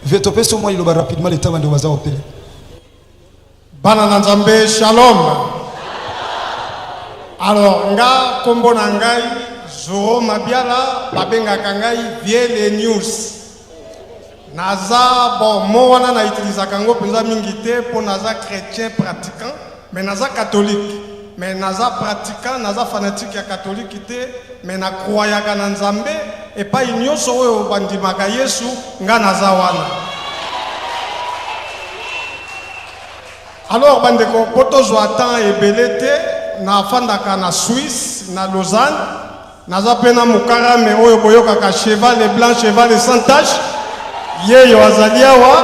Vieux topesi yo mwa liloba rapidement leta bandeko baza kopele. Bana na Nzambe shalom. Alors nga kombo na ngai Zoro Mabiala babengaka ngai Vieux le News. Naza bon mot wana na utilisaka yango mpenza mingi te mpo naza chrétien pratiquant mais naza catholique mais naza pratiquant naza fanatique ya catholique te mais na croyaka na Nzambe epai nyonso oyo bandimaka Yesu nga naza wana. Alors bandeko mpo tozwa temps ebele te nafandaka na Suisse na Lausanne naza mpe na mokarame oyo boyokaka cheval blanc cheval sans tache yeyo azali awa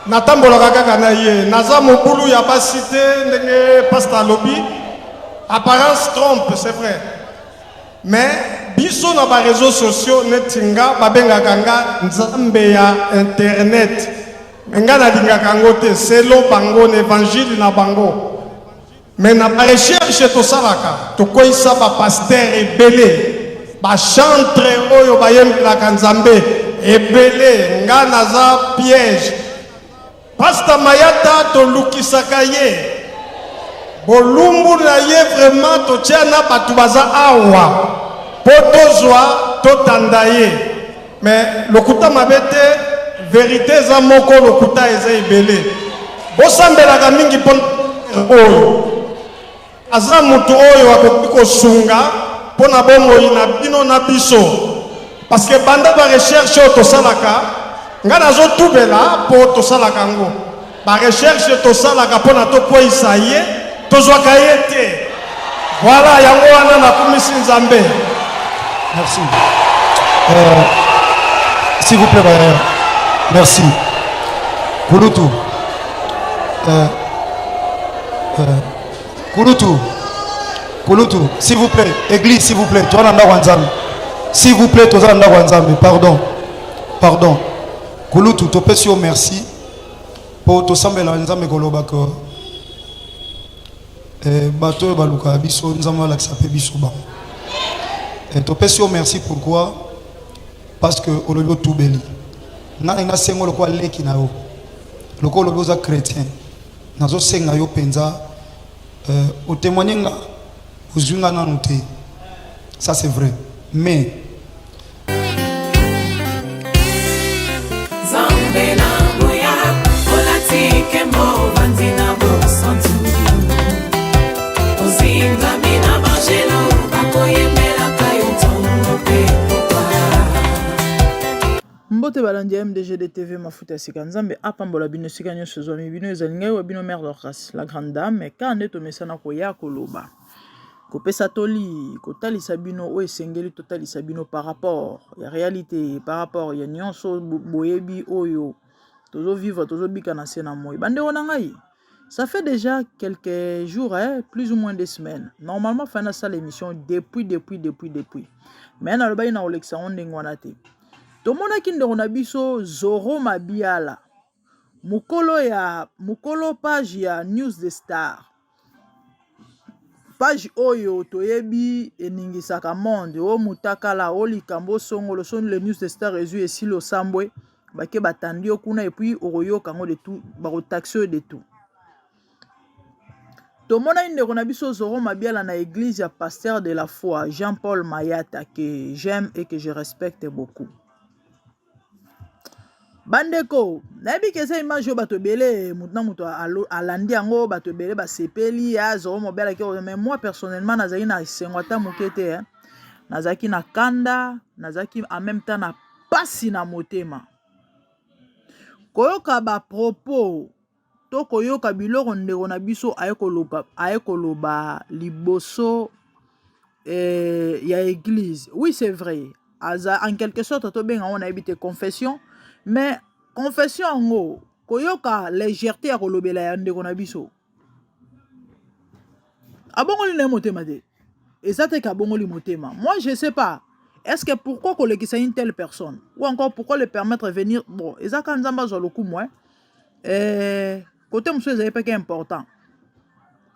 natambolaka kaka na ye naza mobulu ya basi te ndenge pasta alobi apparence trompe c'est vrai mais biso na ba réseaux sociaux neti nga babengaka nga nzambe ya internet me nga nalingaka yango te selon bango na évangile na bango mais na barecherche tosalaka tokweyisa bapaster ebele bachantre oyo bayembelaka nzambe ebele nga naza piège Pasta Mayata tolukisaka ye bolumbu na ye vraiment totia na bato baza awa po tozwa totanda ye mais lokuta mabe te verite eza moko lokuta eza ebele bosambelaka mingi mpo oyo Aza mutu oyo akoki kosunga mpo na bomoi na bino na biso parce que banda ba recherche oyo tosalaka nga nazotubela mpo tosalaka yango ba recherche tosalaka mpo na tokweyisa ye tozwaka ye te voilà yango wana nakumisi Nzambe. Merci. S'il vous plaît, Bayaya. Merci. Kulutu. Kulutu. Kulutu, s'il vous plaît, église, s'il vous plaît, toi na ndako ya Nzambe. S'il vous plaît, toza na ndako ya Nzambe, pardon. Pardon. Kulutu, topesi yo merci po tosambela Nzambe koloba que eh, bato oyo balukaka biso Nzambe alakisa mpe biso bango. Eh, topesi yo merci pourquoi? Parce que olobi otubeli. Nga na nasengo lokola leki na yo. Lokola olobi oza chrétien. Nazosenga yo mpenza euh, otémoigne nga ozwi nga nanu te. Ça c'est vrai. Mais Nzambe na nguya olati nkembo ovandi na bosantu ozingami na banjelu bakoyembelaka yo ntongo mpe pokwa. Mbote balandi ya MDGD TV mafuta ya sika Nzambe apambola bino esika nyonso ezwami bino ezali ngai wa bino mère Dorcas la grande dame kaka nde tomesana koya koloba kopesa toli kotalisa bino oyo esengeli totalisa bino par rapport ya réalité par rapport ya nyonso boyebi oyo tozovivre tozobika na se na moi bandeko na ngai. Ça fait déjà quelques jours, hein, plus ou moins des semaines. Normalement, fin nasala émission depuis, depuis, depuis, depuis. Mais nalobaki na kolekisa yango ndenge wana te. Tomonaki ndeko na biso Zoro Mabiala, mokolo ya mokolo page ya News de Star. Page oyo toyebi eningisaka monde, o mutakala, o likambo songolo, soni le News de Star ezwi esili osambwe. Bake batandi yo kuna et puis okoyoka yango de tout, bakotaxe yo de tout. Tomonaki ndeko na biso Zoro Mabiala na église ya pasteur de la foi Jean-Paul Mayata que j'aime et que je respecte beaucoup. Bandeko, nayebi ke eza image oyo bato ebele moto na moto alandi yango, bato ebele basepeli ya Zoro Mabiala ke, mais moi personnellement nazalaki na esengo ata moke te, hein. Nazalaki na kanda, nazalaki en même temps na pasi na motema. Koyoka ba propos to koyoka biloko ndeko na biso aye koloba, aye koloba liboso eh, ya église. Oui, c'est vrai. Aza en quelque sorte tobenga yango nayebi te confession, mais confession yango koyoka légèreté ya kolobela ya ndeko na biso. Abongoli na ye motema te. Eza te abongoli motema. Moi je sais pas. Est-ce que pourquoi kolekisa une telle personne ou encore pourquoi le permettre de venir? Bon, eza ka Nzambe azwa lokumu hein. Eh, côté mosusu ezali peke important.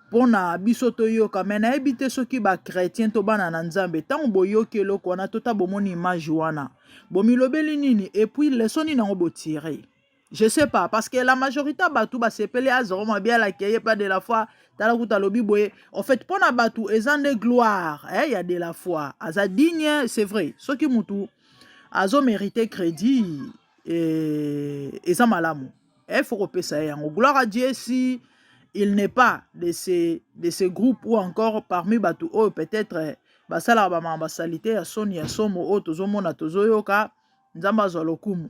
mpo na biso toyoka. Me nayebi te soki ba chrétien to bana na Nzambe, ntango boyoki eloko wana to ta bomoni image wana, bomilobeli nini? Et puis leçon nini yango botire? Je sais pas, parce que la majorité ya bato basepeli azoro Mabiala akeye pas de la foi. Tala kuta alobi boye. En fait, mpo na bato eza nde gloire, eh, ya de la foi, aza digne. C'est vrai, soki mutu azomérite crédit, eza malamu, il faut kopesa ye yango. Gloire à Dieu si il n'est pas de ce groupe ou encore parmi bato oyo peut-être basalaka bamama basalité ya soni ya somo oyo tozomona, tozoyoka. Nzambe azwa lokumu.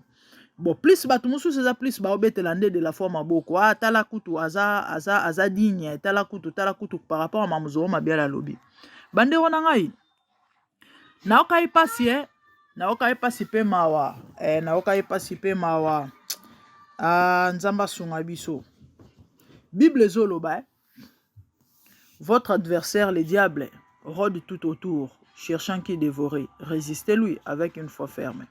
Bon, plus bato mosusu eza plus baobetela nde de la foi maboko. Ah, tala kutu aza digne, tala kutu, tala kutu par rapport a mamozoro Mabiala alobi. Bandeko na ngai, nayoka ye pasi, e nayoka ye pasi mpe mawa, nayoka ye pasi mpe mawa. Ah, Nzambe asunga biso. Bible ezoloba, eh? Votre adversaire, le diable, rôde tout autour, cherchant qui dévorer. Résistez-lui avec une foi ferme.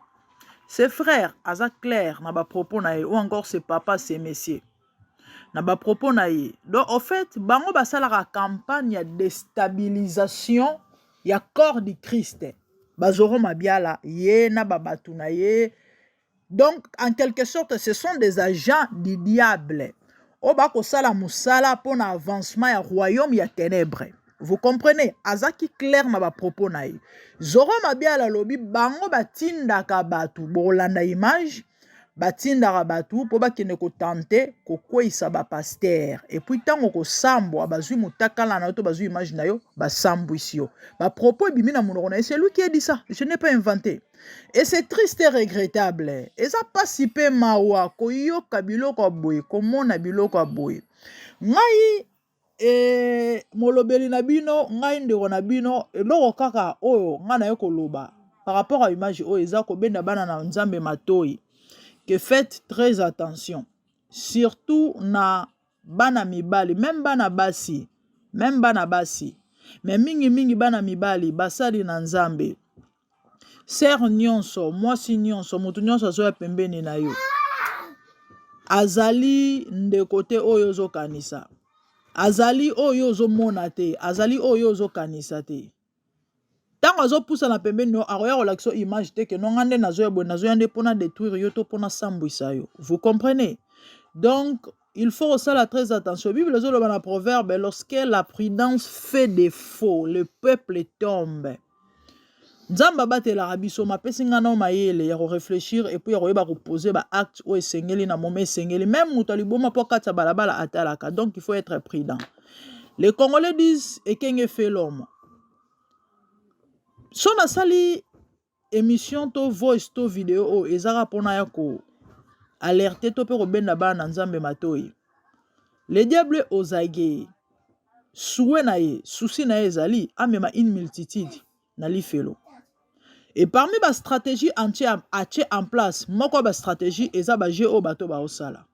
Ses frères aza clair na bapropos na ye, ou encore ses papas, ses messieurs, na bapropos na ye. Donc au fait, bango basalaka campagne ya déstabilisation ya corps du Christ. Bazoro Mabiala ye na babato na ye, donc en quelque sorte, ce sont des agents du diable oyo bakosala mosala mpona avancement ya royaume ya ténèbre. Vous comprenez? Azaki clair na bapropos na ye. Zoro Mabiala alobi bango batindaka bato, bolanda image, batindaka bato mpo bakende kotenter kokweyisa bapasteur. Et puis ntango kosambwa, bazwi motakala na yo to bazwi image na yo, basambwisi yo. Bapropos ebimi na monoko na ye. C'est lui qui a dit ça, je n'ai pas inventé. Et c'est triste et regrettable. Eza mpasi mpe mawa koyoka biloko ya boye, komona biloko ya boye. Ngai molobeli na bino, ngai ndeko na bino, eloko kaka oyo ngai naye koloba par rapport à image oyo eza kobenda bana na Nzambe matoi, que faites très attention, surtout na bana mibali, même bana basi, même bana basi, mais mingimingi bana mibali, basali na Nzambe, sœur nyonso, mwasi nyonso, moto nyonso azoya pembeni na yo azali ndeko te. Oyo ozokanisa azali oyo ozomona te, azali oyo ozokanisa te. Ntango azopusana pembeni no, akoya kolakisa image te ke no, nga nde nazoya boye, nazoya nde mpona détruire yo to mpona sambwisa yo. Vous comprenez? Donc il faut kosala très attention. Bible ezoloba na Proverbe: lorsque la prudence fait défaut, le peuple tombe. Nzambe abatelaka biso, mapesi ngai nao mayele ya koréfléchir et puis ya koyeba koposer baacte oyo esengeli na moment esengeli. Même moto aliboma mpo kati ya balabala atalaka. Donc il faut être prudent. Les Congolais disent: ekenge fait l'homme. So nasali émission to voice to video oyo, ezaka mpona ya ko alerte to mpe kobenda bana na Nzambe matoi. Le diable ozage souhait na ye, souci na ye ezali amema une multitude na lifelo. Et parmi bastratégie entier atie en place, moko ya bastratégie eza bajeu oyo bato baosala.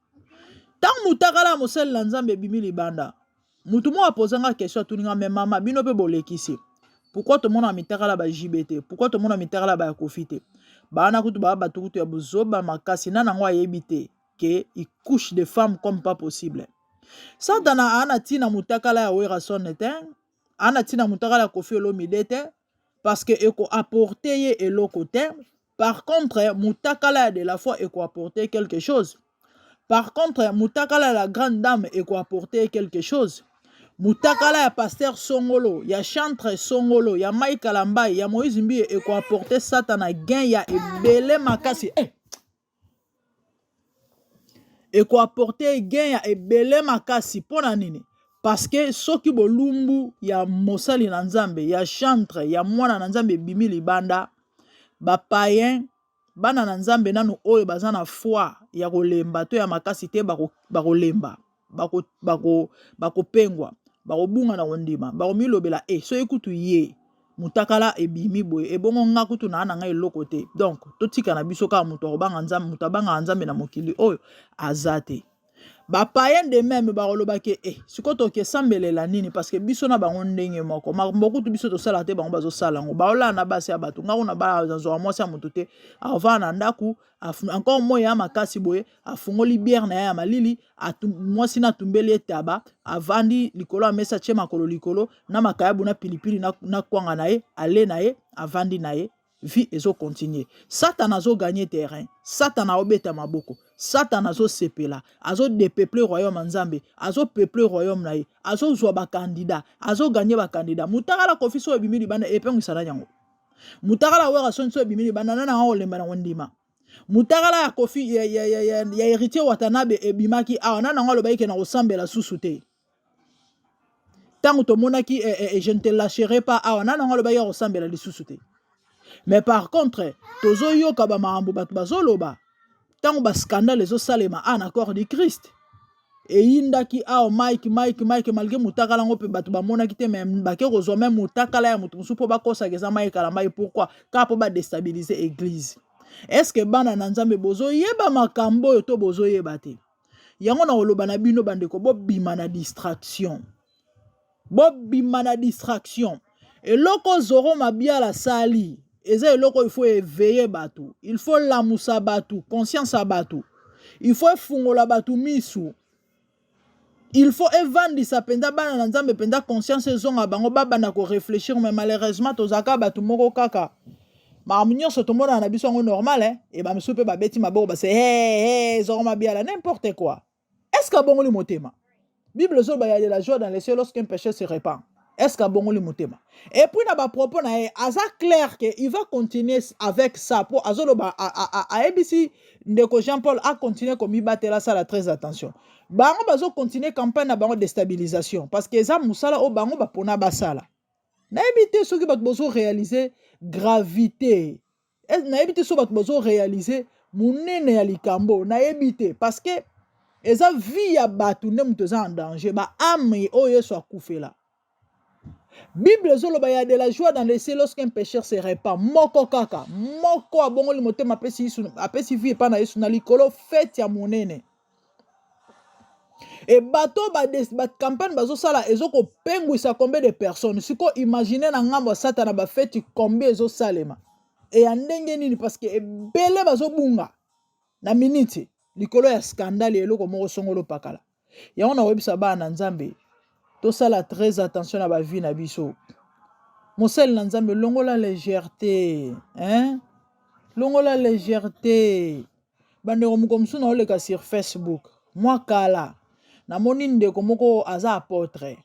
Ntango motakala ya mosali na Nzambe ebimi libanda, mutu moko apozanga question, atuninga: me mama, bino mpe bolekisi, pourquoi tomona mitakala ba JB te? Pourquoi tomona mitakala ba ya Kofi te? Bana kutu baa bato kutu ya bozoba makasi na nango, ayebi te ke il couche de femme comme pas possible. Satana aa na ntina motakala ya Werrason te, aa na ntina motakala ya Kofi Olomide te, parce que ekoapporte ye eloko te. Par contre, motakala ya de la foi ekoapporte quelque chose. Par contre, motakala ya la grande dame ekoapporte quelque chose. Motakala ya pasteur songolo, ya chantre songolo, ya Mike Kalambai, ya Moïse Mbiye ekoapporte Satana gain ya ebele makasi, eh! Ekoapporte gain ya ebele makasi. Mpo na nini? Parce que soki bolumbu ya mosali na Nzambe, ya chantre, ya mwana na Nzambe ebimi libanda, bapayen, bana na Nzambe nanu oyo baza na foi ya kolemba to ya makasi te, bakolemba, bakopengwa, bakobunga na kondima, bakomilobela: e soki kutu ye mutakala ebimi boye, ebongo nga kutu naa na ngai eloko te. Donc totika na biso kaka. Moto akobanga Nzambe, moto abangaka Nzambe na mokili oyo aza te. Ba païens de meme bakoloba ke eh sikoyo toke sambelela nini parce que biso na bango ndenge moko makambo kutu biso tosala te bango bazosala yango baolala na basi ya bato nga kuna bazwaka mwasi ya moto te avanda na ndako encore moi ya makasi boye afungoli bière na ye ya malili mwasi na atumbeli ye taba avandi likolo ya mesa atie makolo likolo na makayabu na pilipili na, na kwanga na ye ale na ye avandi na ye vie ezo continuer satana azo gagner terrain satana aobeta maboko satana azosepela azo depeupler royaume ya nzambe azo peupler royaume na ye azozwa bakandida azo gagner bakandida mutakala kofi so ebimi libanda epengwisa nani yango mutakala wera soni so ebimi libanda nani yango olemba na kondima mutakala ya kofi ya, ya, ya, ya, ya héritier watanabe ebimaki awa nani yango alobaki ke na kosambela susu te ntango tomonaki eh, eh, eh, je ne te lâcherai pas awa nani yango alobaki ya kosambela lisusu te mais par contre tozoyoka bamakambo bato bazoloba ntango bascandale ezosalema a na corps du christ eyindaki awa mike mike mike malgre motakala yango mpe bato bamonaki te me bake kozwa meme motakala ya moto mosusu mpo bakosaka eza mike kalambai pourquoi kaka mpo badestabilize eglise estce bana na nzambe bozoyeba makambo oyo to bozoyeba te Yango na koloba na bino bandeko bobima na distraction. Bobima na distraction. Eloko Zoro Mabiala asali eza eloko il faut éveiller bato, il faut lamusa bato, conscience ya bato. Il faut efungola bato misu. Il faut evandisa mpenza bana na Nzambe mpenza conscience ezonga bango babanda ko réfléchir mais malheureusement tozalaka bato moko kaka makambo nyonso tomonana na biso yango normal eh? e bamisusu mpe babeti maboko base hey, hey, zoko mabiala n'importe quoi est ce que abongoli motema bible ezoloba ya de la joie dans les cieux lorsqu'un pécheur se répand est ce que abongoli motema et puis na bapropos na ye aza clair que il va continuer avec ça mpo azoloba ayebisi ndeko jean paul acontinue komibatela asala très attention bango bazocontinue campagne na bango déstabilisation parce que eza mosala oyo bango bapona basala Nayebi te soki bato bozo realiser gravite. Nayebi te soki bato bozo realiser monene ya likambo. Nayebi te parce que eza vie ya bato nde moto eza en danger, ba ame oyo Yesu akufela. Bible ezoloba ya de la joie dans le ciel lorsqu'un pécheur se repent. Moko kaka, moko abongoli motema apesi Yesu, apesi vie epai na Yesu na likolo fete ya monene. E bato ba, ba campagne bazosala ezokopengwisa combien de personnes sikoyo imagine na ngambo ya satana bafeti combien ezosalema e ya ndenge nini parce que ebele bazobunga na miniti likolo ya scandale ya eloko moko songolo pakala yango nakoyebisa bana na nzambe tosala très attention na bavie na biso mosali na nzambe longola légèreté hein? longola légèreté Bandeko mokolo mosusu naoleka sur Facebook mwa kala namoni ndeko moko aza apotre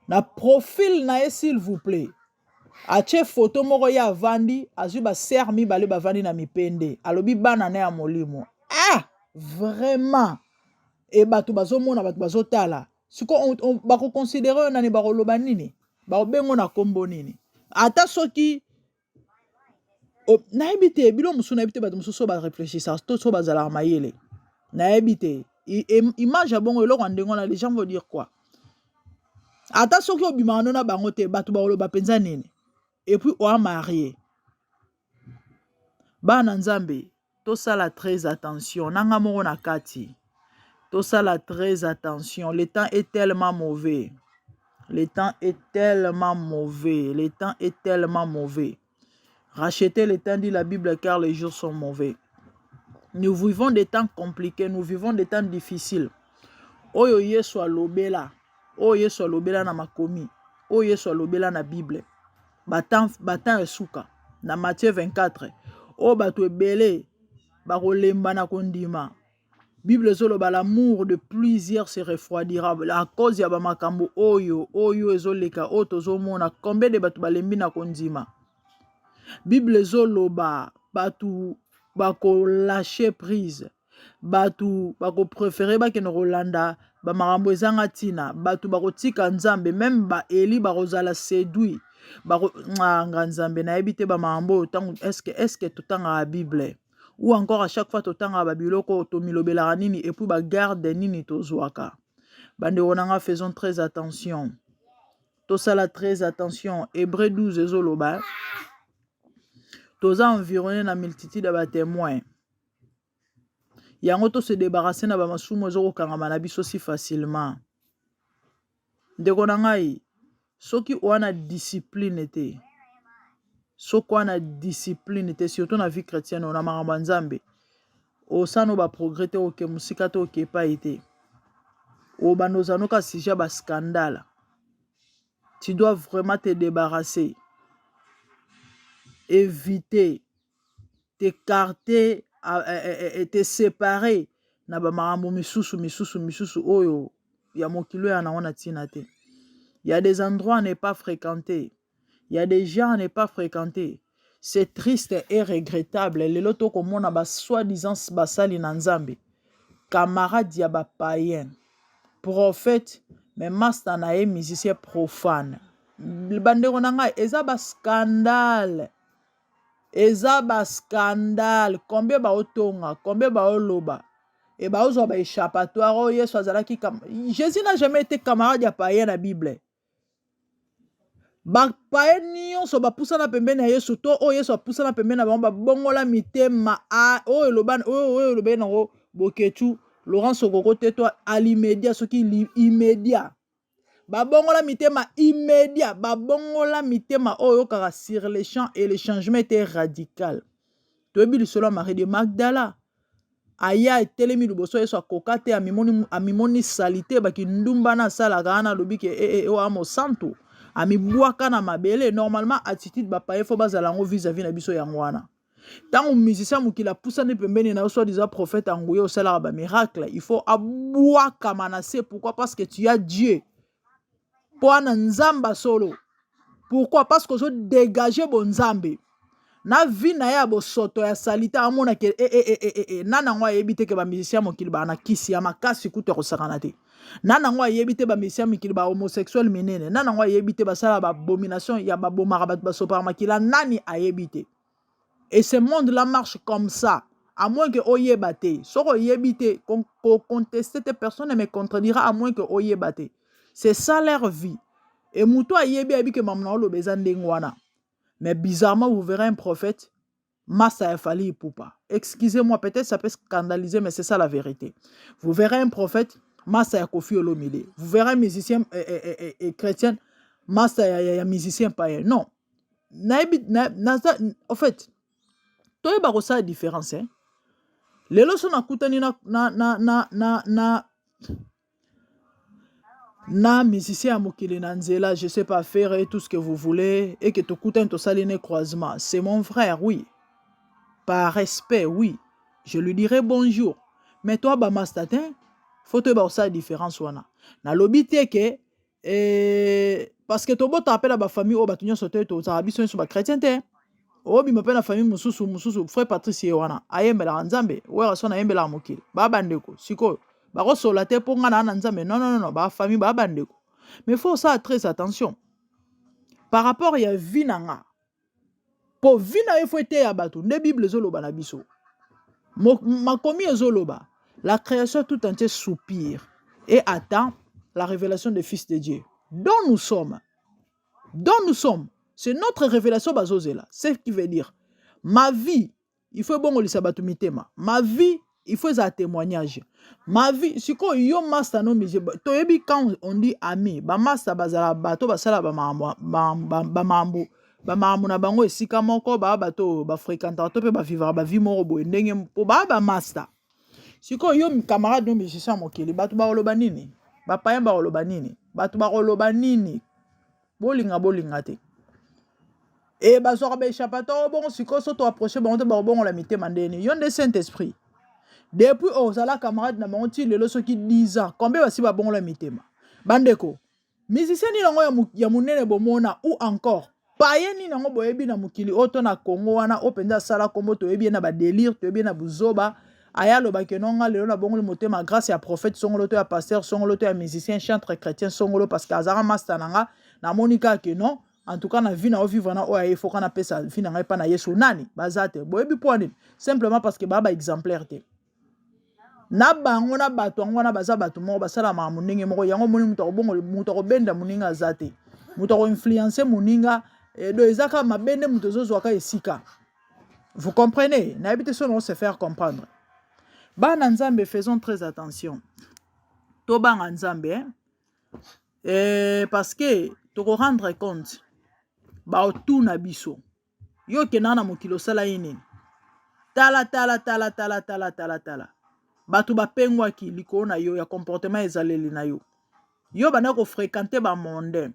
na profil na ye s'il vous plait atie foto moko ye avandi azwi ba sœur mibale bavandi na mipende alobi bana na ya molimo ah vraiment e bato bazomona bato bazotala siko bakoconsidere oyo nani bakoloba nini bakobengo na nkombo nini ata soki nayebi te bilo mosusu nayebi te bato mosusu oyo bareflechisaka to so bazalaka mayele nayebi te image ya bongo eloko ya ndenge wana les gens vont dire quoi ata soki obimaka no na bango te bato bakoloba mpenza nini epuis oa marie bana nzambe Tosala très attention na nga moko na kati tosala très attention le temps est tellement mauvais le temps est tellement mauvais le temps est tellement mauvais rachetez le temps dit la Bible car les jours sont mauvais nous vivons des temps compliqués nous vivons des temps difficiles oyo Yesu alobela oyo Yesu alobela na makomi oyo Yesu alobela na Bible ba temps ba temps ya suka na Matthieu 24 oyo bato ebele bakolemba na kondima Bible ezoloba l'amour de plusieurs se refroidira à cause ya bamakambo oyo oyo ezoleka oyo tozomona combien de bato balembi na kondima Bible ezoloba bato bakolache prise Bato bako prefere bakende kolanda ba makambo ezanga ntina. Bato bakotika Nzambe, meme ba eli bakozala seduit. Bako ah, nga Nzambe nayebi te ba makambo oyo tango est-ce est-ce que totangaka Bible ou encore à chaque fois totangaka ba biloko oyo tomilobelaka nini et puis ba garde nini tozwaka. Bandeko na nga faisons très attention. Tosala très attention. Hébreu 12 ezoloba toza environné na multitude ya ba témoins. Yango to se débarrasser na ba masumu ezo kokangama na biso si facilement. Ndeko na ngai, soki oa na discipline te, soki oa na discipline te, surtout na vie chrétienne, na makambo ya Nzambe, osano ba progrès te, oke mosika te, oke epai te, obanda ozala noka sujet ya ba scandale. Tu dois vraiment te débarrasser, éviter, t'écarter et te séparer na ba makambo misusu misusu misusu oyo ya mokili oyo ya nango na ntina te. Il y a des endroits à ne pas fréquenter. Il y a des gens à ne pas fréquenter. C'est triste et regrettable. Lelo tokomona ba soi-disant basali na Nzambe. Camarade ya ba païens. Prophète, mais master na ye musicien profane. Bandeko na ngai, eza ba scandale. Eza ba scandale. Combien baotonga, combien baoloba. Et baozwa ba échappatoire. Oh, Yesu azalaki kam... Jésus n'a jamais été camarade ya païen na Bible. Bapaye nyonso bapusana pembeni ya Yesu to oyo Yesu apusana pembeni na bango babongola mitema oyo eloba oyo elobeli nango Boketshu Laurent Sokoko te to alimedia soki immédiat babongola mitema immédiat babongola mitema oyo kaka sur le champ et le changement était radical. Toyebi lisolo ya Marie de Magdala aya etelemi liboso Yesu akoka te amimoni, amimoni salite bakindumba na asalaka wana alobi ke e, e, oyo mosantu amibwaka na mabele. Normalement attitude bapaye fo bazala yango vis-à-vis na biso yango wana. Ntango musicien mokili apusani pembeni na yo soit disant prophète ya nguya osalaka ba miracle, il faut abwakama na se. Pourquoi? Parce que tu as Dieu. Mpo wana Nzambe solo. Pourquoi? Parce que ozo dégager bonzambe na vie na ye ya bosoto ya salite amona ke e, e, e, e, e, nani yango ayebi te ke bamusicien mokili baa na kisi ya makasi kutu ya kosakana te. Nani yango ayebi te bamusicien mikili ba homosexuel minene. Nani yango ayebi te basala ba abomination ya babomaka bato basopaka makila. Nani ayebi te? Et ce monde là marche comme ça, à moins que oyeba te. Soki oyebi te, koconteste te, personne ne me contredira à moins que oyeba te. C'est ça leur vie. Et moto ayebi ayebi ke mamu na oloba eza ndenge wana. Mais bizarrement, vous verrez un prophète Massa ya Fally Ipupa. Excusez-moi, peut-être ça peut scandaliser, mais c'est ça la vérité. Vous verrez un prophète Massa ya Koffi Olomide. Vous verrez un musicien chrétien Massa ya musicien païen. Non. Nayebi na, na, en fait, toyeba kosala différence, hein? Lelo so nakutani na, na, na, na, na, na na musicien ya mokili na nzela, je sais pas faire et tout ce que vous voulez, et que tokutani tosali ne croisement, c'est mon frère, oui, par respect, oui, je lui dirai bonjour. Mais toi bamasta te, faut toyeba kosala différence wana. Nalobi te ke parce que tobotaka mpe na bafamille oyo bato nyonso te tozalaka biso nyonso bachrétien te. Obima mpe na famille mosusu mosusu, frère Patrice ye wana ayembelaka Nzambe, Werrason ayembelaka mokili, baa bandeko. Sikoyo bakosola te mpo nga na Nzambe. Non, non, non, bafamille baa bandeko, mais faut osala très attention par rapport ya vie na nga, mpo vie na yo fo eteya bato. Nde Bible ezoloba na biso, makomi ezoloba: la création tout entier soupire et attend la révélation des fils de Dieu, dont nous sommes, dont nous sommes. C'est notre révélation bazozela. Ce qui veut dire, ma vie, il faut ebongolisa bato mitema. Ma vie, il faut ezala témoignage. Ma vie, sikoyo yo master no musée, toyebi quand on dit ami, bamaster bazala bato basala bamakambo bamakambo na bango esika moko, baa bato bafréquentaka to mpe bavivaka bavie moko boye ndenge mpo baa bamaster. Sikoyo yo camarade no musicien mokili, bato bakoloba nini? Bapaya bakoloba nini? Bato bakoloba nini? Bolinga bolinga te e bazwaka baéchappatoire bongo. Sikoyo so toapproche bango te, bakobongola mitema ndeni? Yo nde Saint Esprit depuis ozala camarade na bango ti lelo, soki 10 ans, combien basi babongola mitema? Bandeko musicien nini yango ya monene bomona, ou encore paye nini yango boyebi na mokili oyo to na Congo wana oyo mpenza asala kombo, toyebi ye na badélire, toyebi ye na buzoba, aya alobaki: "No, nga lelo nabongoli motema grâce ya prophète songolo to ya pasteur songolo to ya musicien chantre chrétien songolo, parce que azalaka master na nga, namoni kaka ke non, en tout cas na vie na ovivre na oyo aye foka napesa vie na ngai mpa na Yesu"? Nani baza te. Boyebi mpo nini? Simplement parce que baa baexemplaire te na bango na bato yango wana. Baza bato moko basala makambo ndenge moko. Yango omoni moto akobongo, moto akobenda moninga aza te, moto akoinfluence moninga do eza kaka mabe nde moto ezozwaka esika. Vous comprenez? Nayebi te so na se faire comprendre. Bana Nzambe, faisons très attention. Tobanga Nzambe, hein? Eh, parce que toko rendre compte baotuna biso yo okendaka na mokili osala ye nini tala tala tala tala tala tala tala bato bapengwaki likolo na yo ya comportement ezaleli na yo yo banda kofrekante bamondain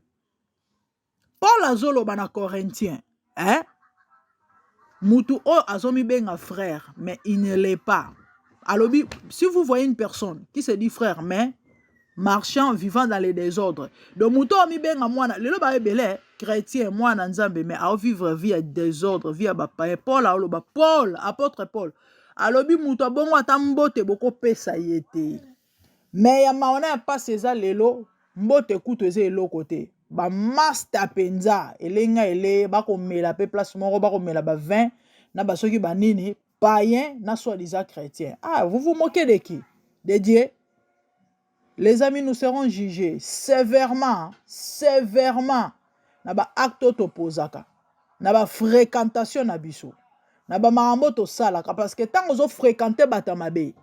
Paul azoloba na Corinthien, eh? Mutu oyo azomibenga frère, mais il ne l'est pas. Alobi, si vous voyez une personne qui se dit frère, mais marchant, vivant dans les désordres. Donc mutu oyo amibenga mwana, lelo ba ebele chrétien, mwana Nzambe, mais ao vivre vie ya désordre, vie ya ba païen. Paul aloba, Paul, apôtre Paul, alobi mutu abongo ata mbote bokopesa ye te. Mais ya mawa na ya pasi eza lelo mbote kutu eza eloko te ba masta penza elenga eleye bakomela pe place moko bakomela ba vin na ba soki ba nini païen na soi disant chrétien ah vous vous moquez de qui de Dieu les amis nous serons jugés sévèrement sévèrement na ba acte oyo topozaka na ba fréquentation na biso na ba makambo tosalaka parce que ntango ozo fréquenter bato ya mabe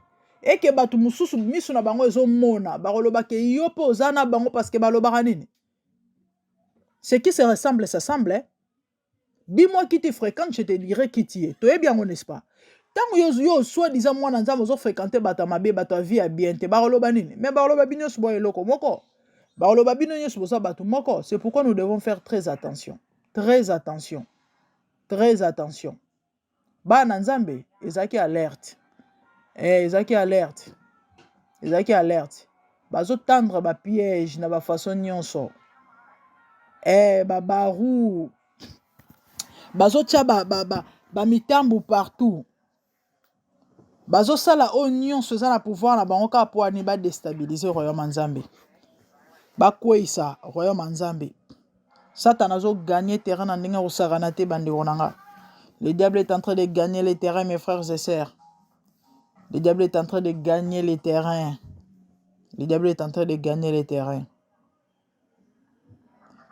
eke bato mosusu miso na bango ezomona bakoloba ke yo mpe oza na bango parce que balobaka nini ce qui se ressemble s'assemble eh? dis-moi qui tu fréquente je te dirai qui tu es toyebi yango n'est-ce pas ntango yo, yo soi disant mwana nzambe ozo fréquente bato ya mabe bato ya vie ya bien te bakoloba nini mais bakoloba bino nyonso boya eloko moko bakoloba bino nyonso boza bato moko c'est pourquoi nous devons faire très attention très attention très attention bana nzambe ezalaki alerte eh, ezalaki alerte ezalaki alerte bazotendre bapiège na bafaçon nyonso eh, babaru bazotia bamitambo ba, ba, ba partout Bazosala oyo nyonso eza na pouvoir na bango kaka mpo ani badestabilize royaume ya Nzambe, bakweyisa royaume ya Nzambe. Satana azo gagner terrain na ndenge kosakana te bandeko na nga. Le diable est en train de gagner le terrain mes frères et sœurs. Le diable est en train de gagner le terrain. Le diable est en train de gagner le terrain.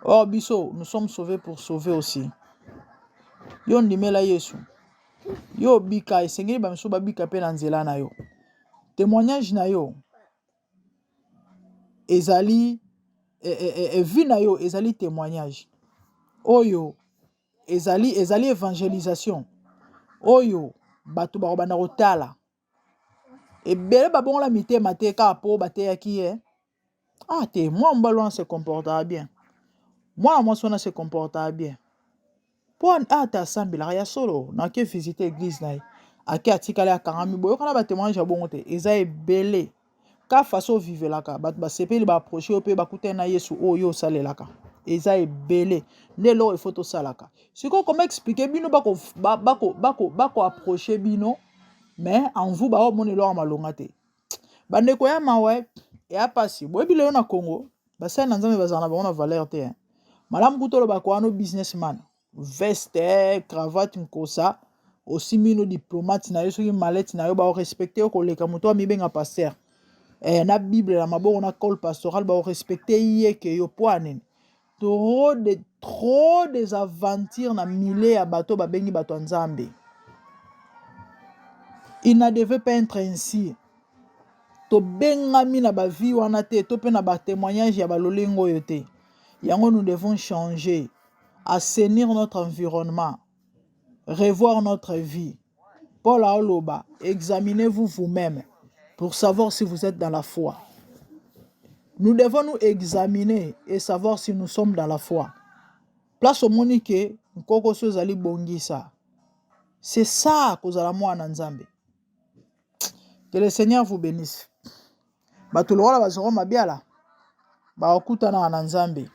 Or biso, nous sommes sauvés pour sauver aussi. Yo ndimela Yesu. Yo obika, esengeli ba misusu babika mpe na nzela na yo. Témoignage na yo ezali e, e, e, e, vie na yo ezali témoignage oyo ezali ezali evangelisation oyo bato bakobanda kotala ebele babongola mitema te kaka mpo bateyaki ye ah te mwana mobali wana se comportaka bien mwana mwasi wana se comportaka bien mpo ata asambelaka ya solo nake visite eglise na ye ake atikali akangami boyokana batémoignage ya bongo te eza ebele ka façon ovivelaka bato basepeli baapproche yo mpe bakutani na yesu oyo osalelaka eza ebele nde eloko ifo tosalaka sikoyo koma explike bino bako, bako, bako, bako approche bino mais en vous baomona eloko ya malonga te bandeko ya mawa ya pasi boyebi lelo na congo basali na nzambe bazala na bango na valeur te malamu kutu olobaka wana businessman veste cravate nkosa osimbi no diplomate na yo soki malete na yo baorespecte yo koleka moto amibenga pasteur eh, na bible na maboko na cole pastoral baorespecte ye ke yo mpo ya nini trop de trop des aventures na milieu ya bato babengi bato ya nzambe il n'a devait pas être ainsi tobengami na bavie wana te to mpe na batémoignage ya balolengo oyo te yango nous devons changer assainir notre environnement revoir notre vie Paul aoloba examinez-vous vous-même pour savoir si vous êtes dans la foi nous devons nous examiner et savoir si nous sommes dans la foi place omoni ke nkokoso ezali bongisa c'est ça kozala mwana nzambe que le seigneur vous bénisse bato lokola bazoro mabiala bakokutanaka na nzambe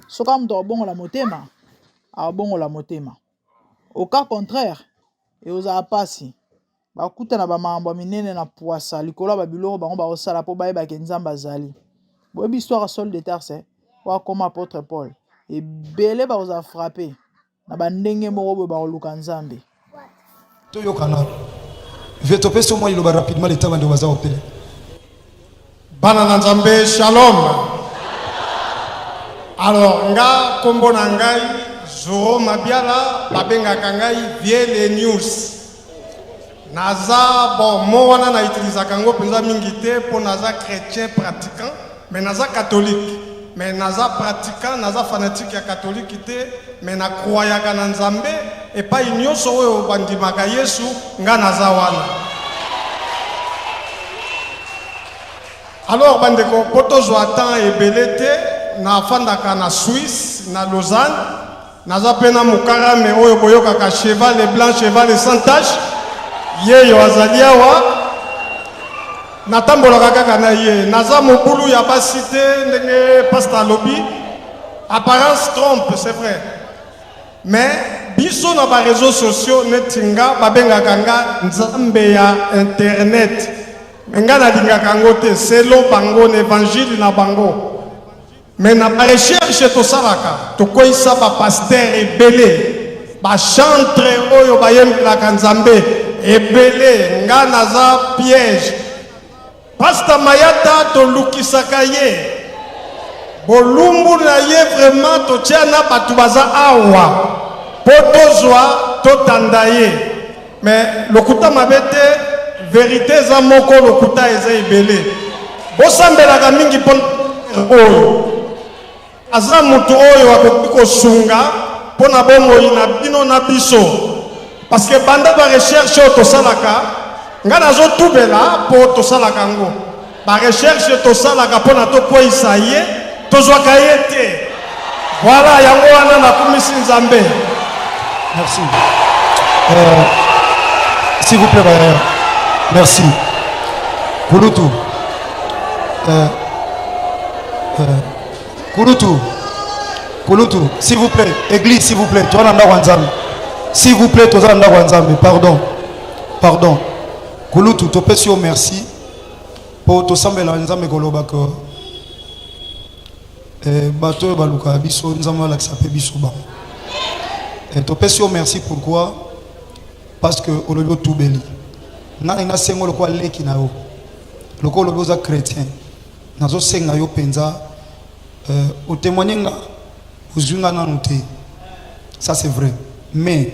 soki moto akobongola motema akobongola motema au cas contraire ekozala mpasi bakutana bamakambo ya minene na pwasa likolo ya babiloko bango bakosala mpo bayeba ke nzambe azali boyebi histoire ya Saul de Tarse oyo akoma apôtre Paul ebele bakozala frappe na bandenge moko boye bakoluka nzambe toyokana vie topesi yo mwa liloba rapidement leta bandeko baza kopele bana na nzambe shalom alors nga nkombo na ngai zoro mabiala babengaka ngai vieux le news. Naza bon mot wana na utilisaka yango mpenza mingi te mpo naza chrétien pratiquant, mais naza catholique, mais naza pratiquant, naza fanatique ya catholique te, mais na croyaka na Nzambe epai nyonso oyo bandimaka Yesu, nga naza wana. Alors bandeko, mpo tozwa temps ebele te, nafandaka na Suisse, na Lausanne. Naza pe na mokarame oyo boyokaka cheval blanc, cheval sans tache, yeyo azali awa. Natambolaka kaka na ye. Naza mobulu ya basi te ndenge pasteur alobi. Apparence trompe, c'est vrai. Mais biso na ba réseaux sociaux neti nga babengaka nga nzambe ya internet. Mais nga nalingaka yango te selon bango na évangile na bango. Mais na ba recherche tosalaka, tokweyisa ba pasteurs ebele, ba chantres oyo bayembelaka Nzambe ebele. Nga naza piège. Pasteur Mayata tolukisaka ye bolumbu na ye vraiment, totia na bato baza awa po tozwa totanda ye. Mais lokuta mabe te, verite eza moko, lokuta eza ebele. Bosambelaka mingi mpo oyo aza moto oyo akoki kosunga mpo na bomoi na bino na biso, parce que banda ba recherche oyo tosalaka, nga nazotubela mpo tosalaka yango, ba recherche tosalaka mpo na tokweyisa ye, tozwaka ye te. Voilà, yango wana nakumisi Nzambe. Merci. S'il vous plaît, bah, merci. Kulutu. Kulutu. Kulutu, s'il vous plaît, église, s'il vous plaît, toi na Nzambe. S'il vous plaît, toza na Nzambe, pardon. Pardon. Kulutu, topesi yo merci. Po tosambela Nzambe koloba que bato oyo balukaka biso, Nzambe alakisa mpe biso bango. Topesi yo merci pourquoi? Parce que olobi otubeli. Ngai nasengo lokola leki na yo, lokola olobi oza chrétien, nazosenga yo mpenza otémoigne nga ozwi nga nanu te, ça c'est vrai, mais